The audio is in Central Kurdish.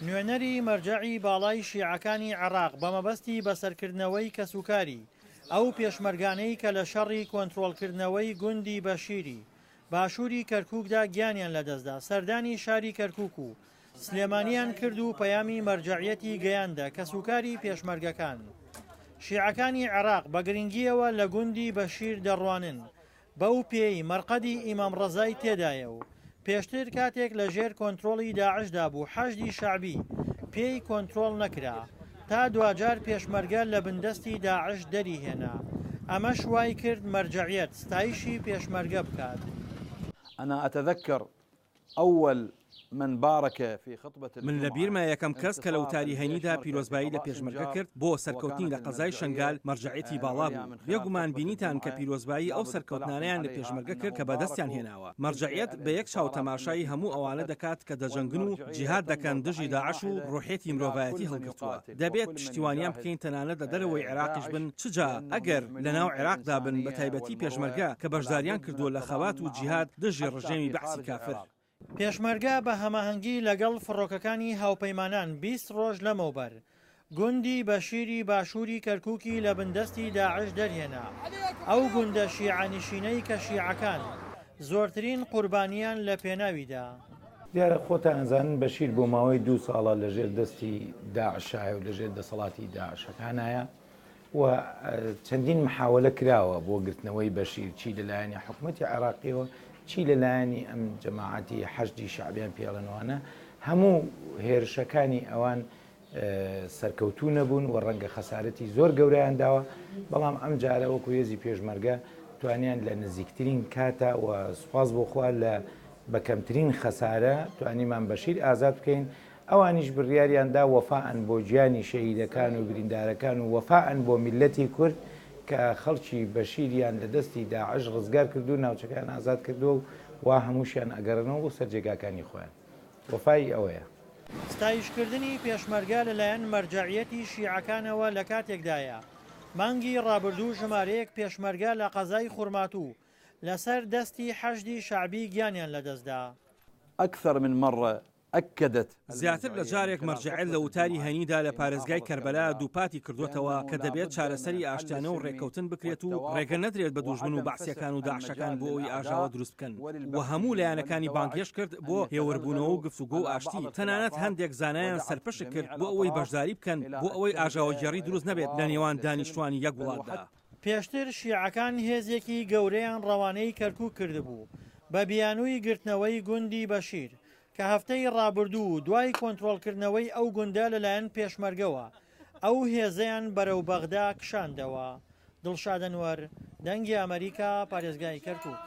نوێنەری مەرجەعی باڵای شیعەکانی عێراق بە مەبەستی بەسەرکردنەوەی کەسوکاری ئەو پێشمەرگانەی کە لە شەڕی کۆنترۆڵکردنەوەی گوندی بەشیری باشووری کەرکووکدا گیانیان لەدەستدا سەردانی شاری کەرکووک و سلێمانیان کرد و پەیامی مەرجەعیەتی گەیاندە کەسوکاری پێشمەرگەکان. شیعەکانی عێراق بە گرنگییەوە لە گوندی بەشیر دەڕوانن بەو پێیەی مەرقەدی ئیمام ڕەزای تێدایە و پێشتر کاتێک لە ژێر کۆنترۆڵی داعشدا بوو حەشدی شەعبی پێی کۆنترۆڵ نەکرا تا دواجار پێشمەرگە لە بندەستی داعش دەری هێنا ئەمەش وای کرد مەرجەعیەت ستایشی پێشمەرگە بکات. انا اتذکر اول من بارک فی خطبە من لە الجمعە بیرمە یەکەم کەس کە لە انتصار وتاری هەینیدا الپێشمەرگە فی پیرۆزبایی لە قضاء پێشمەرگە سنجار کرد بۆ هو سەرکەوتنی كانت لە قەزای المرجعیە شەنگال مەرجەعیەتی باڵا العلیا بوو. من خلال بێگومان خطبە بینیتان کە الجمعە پیرۆزبایی ئەو لابد اطلعتم سەرکەوتنانەیان لە علیها پێشمەرگە کرد انهم کە بەدەستیان بارکوا هێناوە. تلك مەرجەعیەت بە یەک چاو الانتصارات تەماشای التي هەموو ئەوانە تحققت دەکات کە دەجەنگن و والمرجعیە جیهاد دەکەن تنظر دژی بعین داعش و واحدە ڕوحیەتی الى مرۆڤایەتی كل من هەڵگرتووە. يقاتل دەبێت وكل من پشتیوانیان يجاهد بکەین تەنانەت لە دەرەوەی عێراقیش داعش بن چ جا لأنهم ئەگەر لە ناو يحملون عێراقدا بن بە الإنسانية تایبەتی والمروءة پێشمەرگە کە ولا بەشداریان بد من کردووە لە خەبات التضامن و معهم جیهاد دژی حتى ڕژێمی في بەعسی خارج کافر. العراق. پێشمەرگە بە هەماهەنگی لەگەڵ فڕۆکەکانی هاوپەیمانان 20 ڕۆژ لەمەوبەر گوندی بەشیری باشووری کەرکووکی لە بندەستی داعش دەرهێنا، ئەو گوندە شیعەنشینەی کە شیعەکان زۆرترین قوربانییان لە پێناویدا. دیارە خۆتان ئەزانن بەشیر بۆ ماوەی دوو ساڵە لە ژێر دەستی داعشایە و لە ژێر دەسەڵاتی داعشەکانایە و چەندین محاولە کراوە بۆ گرتنەوەی بەشیر چی لەلایەنی حکوومەتی عێراقیەوە چی لەلایەنی ئەم جەماعەتی حەشدی شەعبیان پێڵێنوانە هەموو هێرشەکانی ئەوان سەرکەوتوو نەبوون و ڕەنگە خەسارەتی زۆر گەورەیان داوە، بەڵام ئەم جارە وەکو هێزی پێشمەرگە توانیان لە نزیکترین کاتا و سوپاس بۆ خوا لە بە کەمترین خەسارە توانیمان بەشیر ئازاد بکەین، ئەوانیش بڕیاریان دا وەفائەن بۆ گیانی شەهیدەکان و بریندارەکان و وەفائەن بۆ میللەتی کورد کە خەڵکی بەشیریان لە دەستی داعش ڕزگار کردو ناوچەکەیان ئازاد کردووە و وا هەمووشیان ئەگەڕێنەوە بۆ سەر جێگاکانی خۆیان. وەفایی ئەوەیە. ستایشکردنی پێشمەرگە لەلایەن مەرجەعیەتی شیعەکانەوە لەکاتێکدایە، مانگی ڕابردوو ژمارەیەک پێشمەرگە لە قەزای خورماتوو لەسەر دەستی حەشدی شەعبی گیانیان لەدەستدا. اکثر من مرە اکدت زیاتر لە المرجعیە من جارێک خلال مەرجەعیەت خطبە لە وتاری الجمعە هەینیدا لە في پارێزگای محافظة کەربەلا کربلاء دووپاتی کردووەتەوە بأنه کە لا دەبێت بد من چارەسەری الحل ئاشتیانە و السلمي ڕێککەوتن بکرێت و ڕێگە والتوافق نەدرێت بە دوژمن و وعدم فسح بەعسییەکان و داعشەکان المجال بۆ ئەوەی ئاژاوە للأعداء دروست بکەن و هەموو وللبعثيين لایەنەکانی وللدواعش بانگهێشت کرد أن بۆ هێوربوونەوە و يتغلغلوا گفتوگۆ و على ئاشتی بعض تەنانەت الخلافات هەندێک زانایان ودعت سەرپشک کرد جميع بۆ ئەوەی الأطراف بەشداری بکەن إلى بۆ ئەوەی التهدئة ئاژاوەگێڕی وإلى دروست نەبێت لە الحوار نێوان وإلى السلم دانیشتوانی یەک بل وڵاتدا. وحتى پێشتر شیعەکان هێزێکی گەورەیان ڕەوانەی کەرکوک کردبوو بە بیانووی گرتنەوەی گوندی بەشیر کە هەفتەی ڕابردوو دوای کۆنترۆڵکردنەوەی ئەو گوندە لەلایەن پێشمەرگەوە ئەو هێزەیان بەرەو بەغدا کشاندەوە. دڵشاد ئەنوەر، دەنگی ئەمەریکا، پارێزگای کەرکوک.